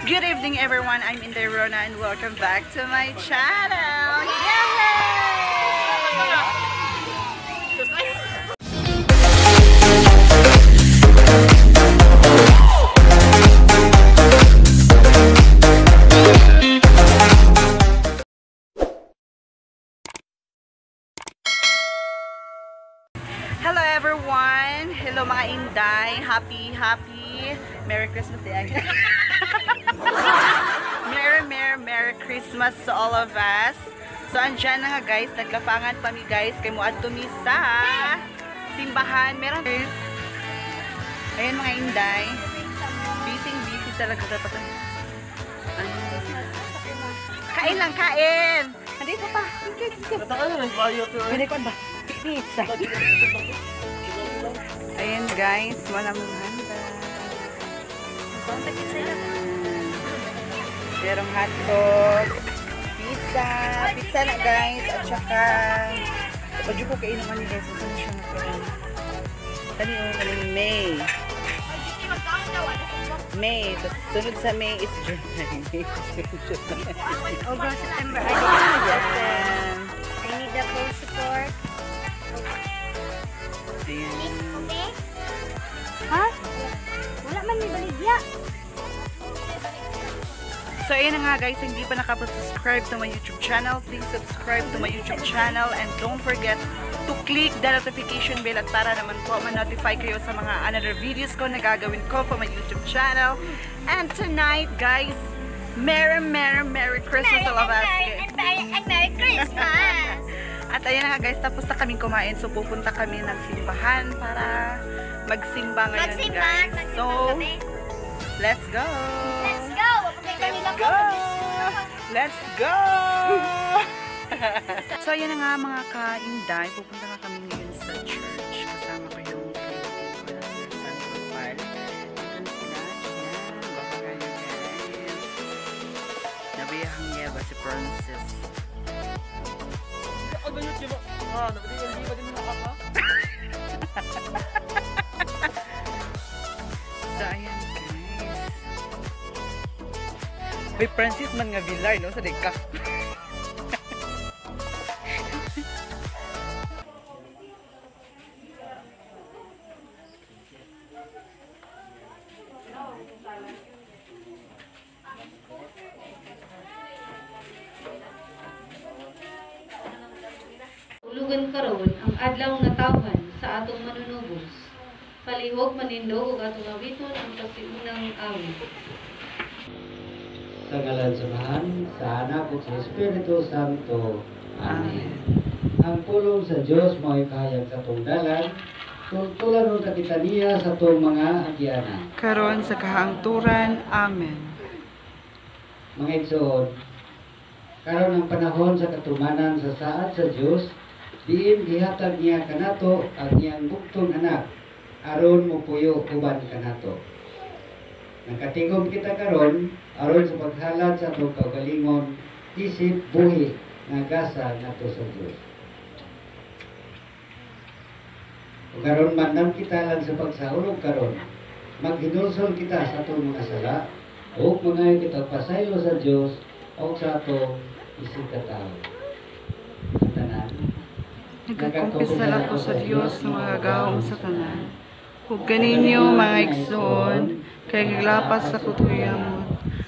Good evening, everyone, I'm Inday Rona and welcome back to my channel! Yay! Hello everyone! Hello mga Inday! Happy, happy Merry Christmas Day! Merry, Merry, Merry Christmas to all of us! So andyan na nga guys, naglapangan pa mi guys kay moadto mi sa simbahan. Meron guys. Ayan mga Inday. Busy, busy talaga dapat. Kain lang, kain! Nandito pa! Pwede ko ba? Pizza. Ayan guys, walang handa. Merong hotdog, pizza, pizza na guys, at saka kapag ko kainuman niyo guys, saan siya nagkaroon? Kani o, kaning May. May, tapos sunod sa May is July. August, September. Ayan. I need the full support. Ayan. Ha? Wala man may baligya. So ayun na nga guys, hindi pa nakapag-subscribe to my YouTube channel, please subscribe to my YouTube channel and don't forget to click the notification bell at para naman po ma-notify kayo sa mga another videos ko na gagawin ko for my YouTube channel. And tonight guys, Merry Merry Merry Christmas all of us. And Merry, and Merry Christmas! At ayun na nga guys, tapos na kaming kumain. So pupunta kami ng simbahan para magsimba ngayon Magsimba, guys. magsimba So, kami. let's go! Let's go! Let's go! Let's go! So ayan na nga mga ka-Inday, pupunta nga kami ngayon sa church. Kasama ko yung kaibigan ko na si Sandro Pal. Dito na sila. Ayan, baka kayo guys. Nabiyahang niya ba si Francis? So ayan guys. May Francis man nga Villar, no? Sa deka. Ulugan karon ang adlaw nga tawhan sa atong manunubos. Palihog manindog ug atong awiton ang pasiunang awit. Sa ngalan sa Amahan, sa Anak ug sa Espiritu Santo. Amen. Ang pulong sa Dios mao'y kahayag sa atong dalan, tultulan unta kita niya sa atong mga agyanan. Karon sa kahangturan. Amen. Mga igsoon, karon ang panahon sa katumanan sa saad sa Dios, diin gihatag niya kanato ang iyang bugtong anak aron mopuyo uban kanato. Nakatigom kita karon aron sa paghalad sa atong kaugalingon isip buhi nga gasa nato sa Dios. Ug karon mandam kita lang sa pagsaulog karon, maghinulsol kita sa atong mga sala ug mangayo kita pasaylo sa Dios ug sa atong isip katawo. Ang tanan. Nagkumpisal ako sa Dios nga magagahom sa tanan. Ug kaninyo mga igsoon, kay giglapas sa kutuyamot.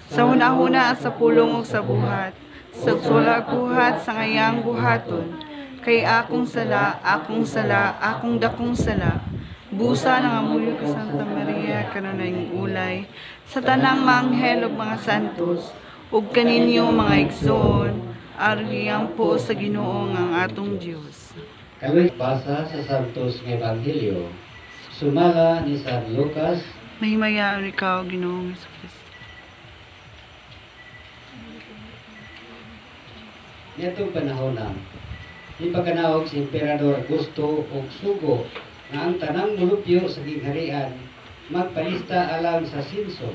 Sa hunahuna at sa pulong ug sa buhat, sa sulag buhat sa ngayang buhaton, kay akong sala, akong sala, akong dakong sala. Busa ng amuyo ka Santa Maria, kanunayng ulay, sa tanang maanghel ug mga santos, ug kaninyo mga igsoon, arhiyang po sa Ginoo nga ang atong Dios. Kaloy basa sa Santos nga Ebanghelyo, sumala ni San Lucas. Mahimayaan ikaw, Ginoong Jesucristo. Niadtong panahon na ipakanaog si Emperador Augusto og sugo nga ang tanang mulupyo sa gingharian magpalista alang sa sinso.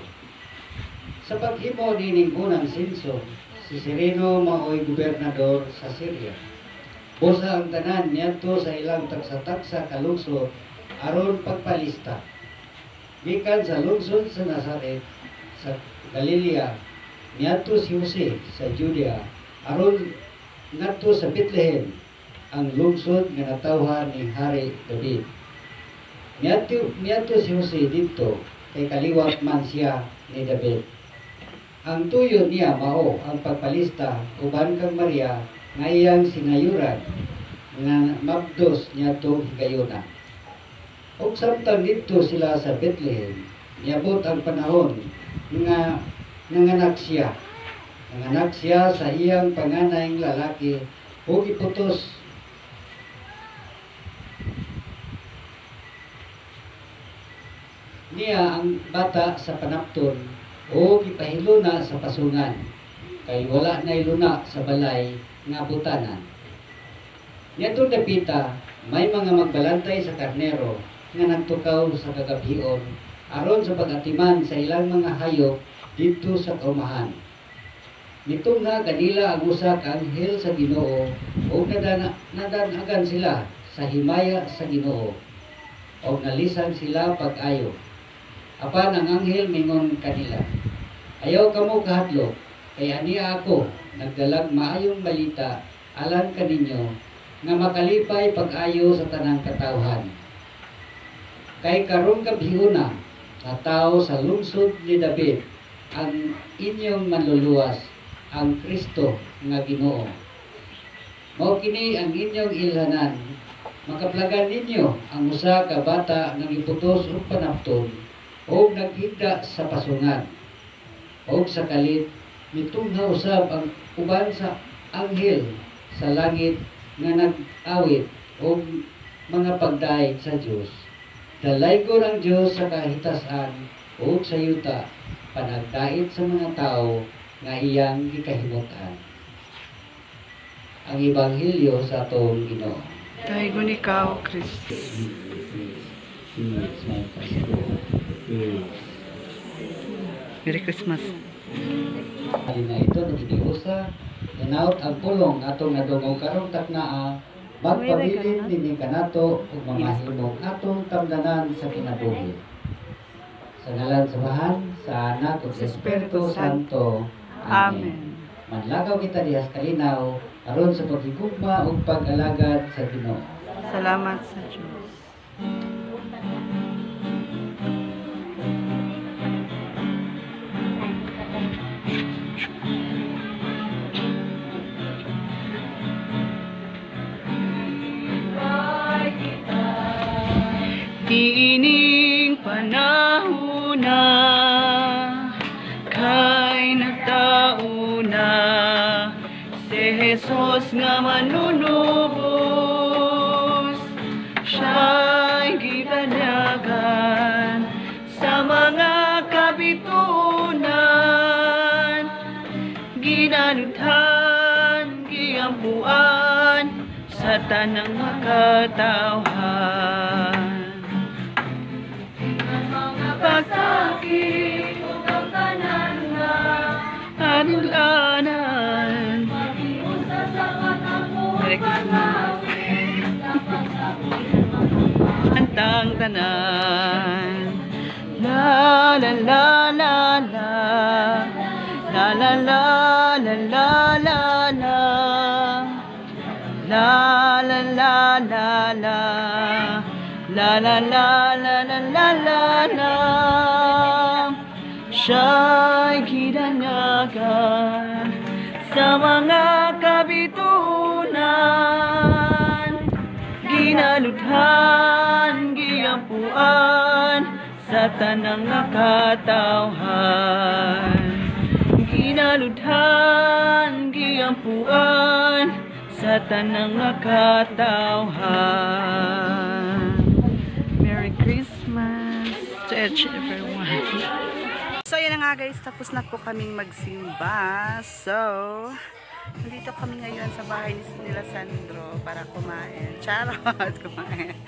Sa paghimo nining unang sinso, si Sereno maoy gobernador sa Syria. Busa ang tanan niadto sa ilang tagsa-tagsa ka lungsod aron pagpalista. Gikan sa lungsod sa Nazaret sa Galilea niadto si Jose sa Judea aron ngadto sa Bethlehem, ang lungsod nga natawhan ni Hari David. Niadto si Jose didto kay kaliwat man siya ni David. Ang tuyo niya mao ang pagpalista uban kang Maria nga iyang sinayuran nga mabdos niadtong higayuna. Ug samtang didto sila sa Bethlehem, niabot ang panahon nga nanganak siya. Nanganak siya sa iyang panganayng lalaki ug giputos niya ang bata sa panapton o gipahiluna sa pasungan kay wala nay luna sa balay nga butanan. Niadtong dapita may mga magbalantay sa karnero nga nagtukaw sa kagabhion aron sa pag-atiman sa ilang mga hayop didto sa kaumahan. Mitungha kanila ang usa ka anghel sa Ginoo ug nadanagan sila sa himaya sa Ginoo ug nalisan sila pag-ayo. Apan ang anghel mingon kanila, "Ayaw kamo kahadlok, kay ania ako nagdalag maayong balita alang kaninyo nga makalipay pag-ayo sa tanang katawhan. Kay karong gabhiona natawo sa lungsod ni David ang inyong manluluwas, ang Kristo nga Ginoo. Mao kini ang inyong ilhanan, makaplagan ninyo ang usa ka bata nga giputos og panapton og naghigda sa pasungan." Og sa kalit mitungha usab ang uban sa anghel sa langit nga nag-awit og mga pagdait sa Dios. Dalaygon ang Dios sa kahitasan ug sa yuta, panagdait sa mga tawo nga iyang gikahimutan. Ang Ebanghelyo sa atong Ginoo. Daygon ikaw, Kristo. Merry Christmas. Na ito naginiusa, hinaut ang pulong atong nadungog karong taknaa, magpabilin dinhi kanato ug mamahimong atong tamdanan sa kinabuhi. Sa ngalan sa Amahan, sa Anak ug sa Espiritu Santo. Amen. Manlakaw kita diha sa kalinaw aron sa paghigugma ug pag-alagad sa Ginoo. Salamat sa Diyos. Niining panahona kay nagtao na si Jesus nga manunubos, siya'y gitanyagan sa mga kabitunan, ginanuthan, giampuan sa tanang makatawhan. Pagkakit ug ang tanan nga anulanan, Merry Christmas. Antang tanan. La la la la la. La la la la la la la. La la la la la. La la la la la la la la. Siya'y gidanyagan sa mga kabitunan, ginaluthan, giampuan sa tanang nakatawhan. Ginaluthan, giampuan sa tanang nakatawhan. Merry Christmas to each everyone. So, ayan na nga guys, tapos na po kaming magsimba. So, nandito kami ngayon sa bahay nila Sandro para kumain. Charot, kumain.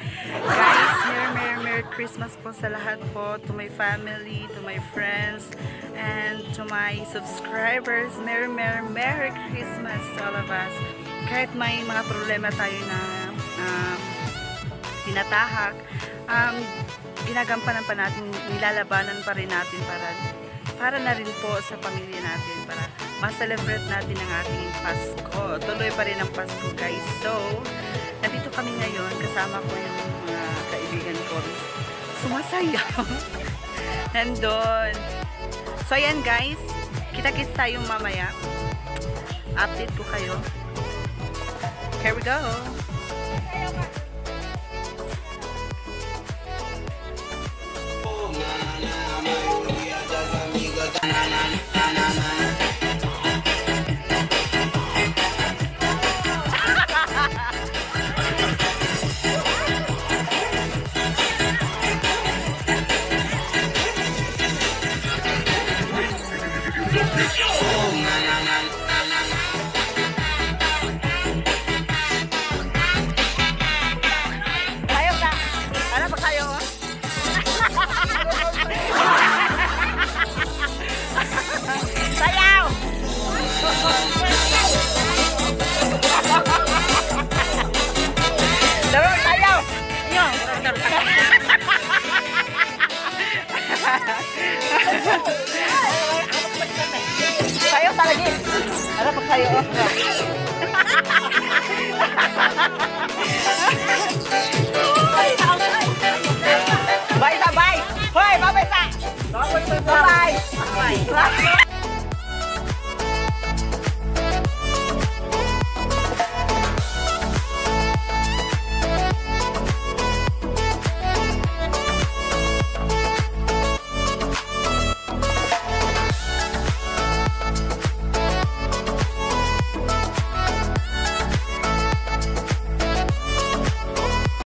Guys, Merry, Merry, Merry Christmas po sa lahat po. To my family, to my friends, and to my subscribers. Merry, Merry, Merry Christmas to all of us. Kahit may mga problema tayo na tinatahak, ginagampanan pa natin, nilalabanan pa rin natin para Para na rin po sa pamilya natin, para ma-celebrate natin ang ating Pasko. Tuloy pa rin ang Pasko, guys. So, nandito kami ngayon, kasama ko yung mga kaibigan ko. Sumasayaw. Nandun. So, ayan guys, kita-kits tayo mamaya. Update ko kayo. Here we go! Tayo ka! Ano pa kayo? Sayaw! Laro, sayaw! Yo! Sayaw talaga. Ano pa kayo?